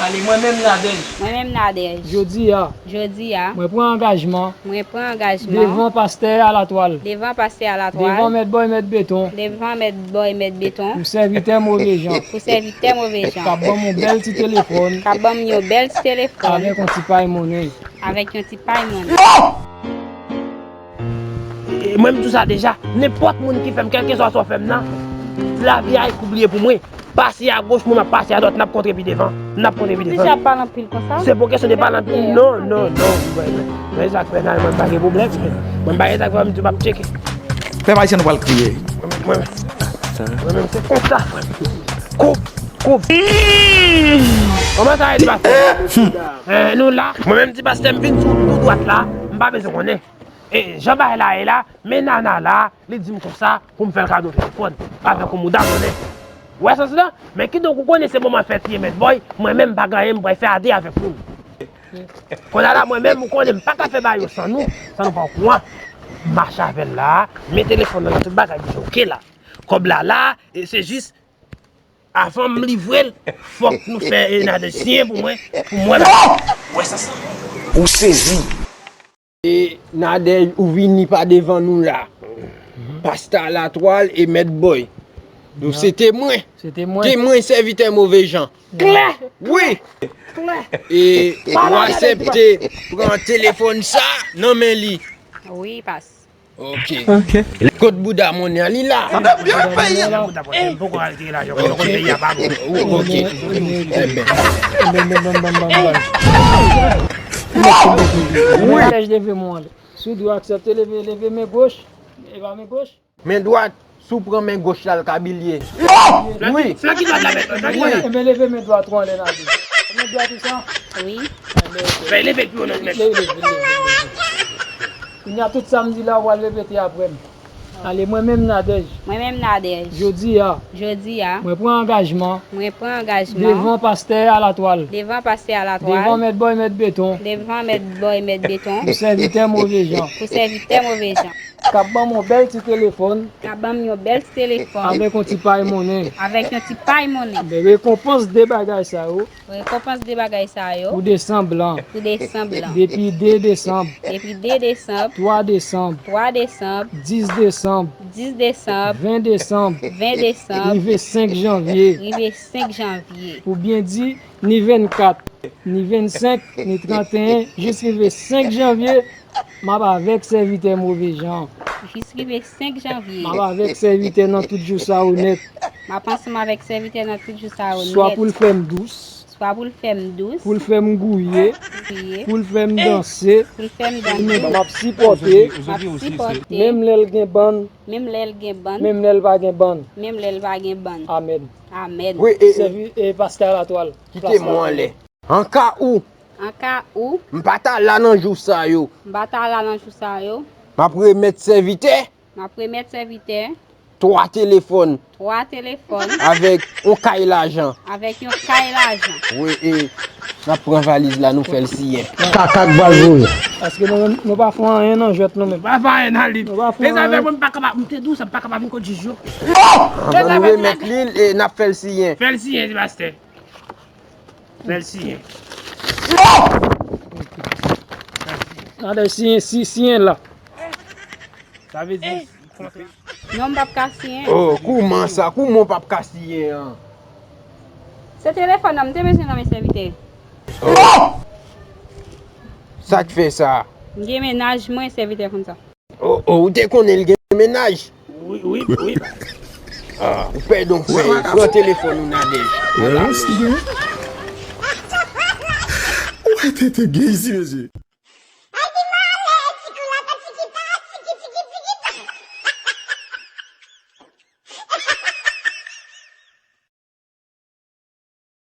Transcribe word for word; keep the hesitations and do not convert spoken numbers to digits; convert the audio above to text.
Ale, mwen menm Nadège. Mwen menm Nadège. Jodi a. Jodi a. Mwen pran angajman. Mwen pran angajman. Devan pastè Alatwal. Devan pastè Alatwal. Devan mèt Bòy, mèt Beton. Devan mèt Bòy, mèt Beton. Pou sèvitè move jan. Pou sèvitè move jan. K ap ban m yon bèl ti telefòn. K ap ban m yon bèl ti telefòn. Avèk yon ti pay monnen. Avèk yon ti pay monnen. E, mwen, m di w sa deja, nenpòt moun ki fè m, kèlkeswa sa w fè m nan, lavi a e kou bliye pou mwen. Pase agoch, mwen, m ap pase adwat, n ap kontre pi devan. N ap kontre pi devan. Deja ap pale anpil konsa? Se pa kesyon de pale anpil. Non, non, non. Mwen, mwen, sa k fè nan, mwen pa gen pwoblèm. Mwen, pa gen sa k fè, m di, m ap tcheke. Pèp ayisyen, nou pral kriye. Mwen, mwen, mwen menm, se konsa. Kou, kou. Kòman sa ye, pastè? Eh, nou la. Mwen menm, ti pastè, m vin sou, sou dwat la. M pa bezwen konnen. E jan bagay la ye la, men Nana la, li di m konsa pou m fè l kado telefòn avèk yon mouda monnen. Ou wè sans lan? Men kidonk ou konnen se moman fèt li ye, mèt Bòy, mwen menm m pa gen anyen m pral fè a de avèk moun. Kounye a la, mwen menm ou konnen m pa ka fè bagay yo san nou, san nou pa okouran. M mache avè l la, men telefòn nan la, tout bagay deja oke la. Kòb la la, e se jis avan m livre l, fòk nou fè, e, Nadège siyen pou mwen, pou m wè bagay. Ou wè sans lan? Ou sezi. E Nadège, ou vini pa devan nou la. Pastè Alatwal e mèt Bòy. Nou se temwen. Se temwen. Temwen sèvitè move jan. Klè! Wi! Klè! E ou aksepte pran telefòn sa nan men li? Wi, pas. Ok. Ok. Kot bouda monnen an, li la? Sa te byen peye. Bouda monnen an, m poko al tire lajan, mwen konn peyi a pa bon. Ok. Enben. Enben, enben, enben, enben, enben. Wi. Lè j leve mwen anlè. Si w dwe aksepte, leve, leve men goch. Leve men goch. Men dwat, si w pran men goch la, l ka bilye. Wi. Flank ki dwat la, mèt. Flank ki dwat la. Enben, leve men dwat ou anlè, Nadège. Men dwat ou sa? Wi. Fè leve pi wo non, mèt. Leve, leve, leve, leve. Kounye a tout sa m di la, w al repete apre m. Ale, mwen menm Nadège. Mwen menm Nadège. Jodi a. Jodi a. Mwen pran angajman. Mwen pran angajman. Devan pastè Alatwal. Devan pastè Alatwal. Devan mèt Bòy, mèt Beton. Devan mèt Bòy, mèt Beton. Pou sèvitè move jan. Pou sèvitè move jan. K ap ban m yon bèl ti telefòn. K ap ban m yon bèl ti telefòn. Avèk yon ti pay monnen. Avèk yon ti pay monnen. Rekonpans de bagay sa yo. Rekonpans de bagay sa yo. Pou desanm lan. Pou desanm lan. Depi de desanm. Depi de desanm. Twa desanm. Twa desanm. Dis desanm. Dis desanm. Ven desanm. Ven desanm. Rive senk janvye. Rive senk janvye. Pou byen di, ni vennkat, ni vennsenk, ni tranteyen, jis rive senk janvye, m ap avèk sèvitè move jan. Jis rive senk janvye. M ap avèk sèvitè nan tout jou sa yo nèt. M ap ansanm avèk sèvitè nan tout jou sa yo nèt. Swa pou l fè m dous. Swa pou l fè m dous. Pou l fè m gouye. Gouye. Pou l fè m danse. Pou l fè m danse. M ap sipòte. M ap sipòte. Menm lè l gen bann. Menm lè l gen bann. Menm lè l pa gen bann. Menm lè l pa gen bann. Amèn. Amèn. Wi, e, e, sèvi, e, pastè Alatwal. Kite mwen anlè. An ka ou. An ka ou. M pa ta la nan jou sa yo. M pa ta la nan jou sa yo. M ap remèt sèvitè. M ap remèt sèvitè. Twa telefòn. Twa telefòn. Avèk yon kay lajan. Avèk yon kay lajan. Wi, e n ap pran valiz la, nou fè l siyen. Kaka k pral voye. Paske nou, nou pa fè anyen nan jwèt nou menm. Pa fè anyen nan li. Nou pa fè anyen. Mezanmi, mwen m pa kapab, m te di w sa, m pa kapab vin kot jij yo. Anvan nou remèt li l, e n ap fè l siyen. Fè l siyen, di pastè. Fè l siyen. Gade siyen, si, siyen la. Sa vle di, non, m p ap ka siyen. Oh, kouman sa? Kouman w p ap ka siyen an? Se telefòn nan, m te bezwen nan men sèvitè. Oh! Sa k fè sa? M gen mennaj mwen, sèvitè konn sa. Oh, oh, ou te konnen l gen mennaj? Wi, wi, wi. Ah, ou pèdi yon fèy. Pran telefòn ou, Nadège. Ou wè tete gen isi, mesye.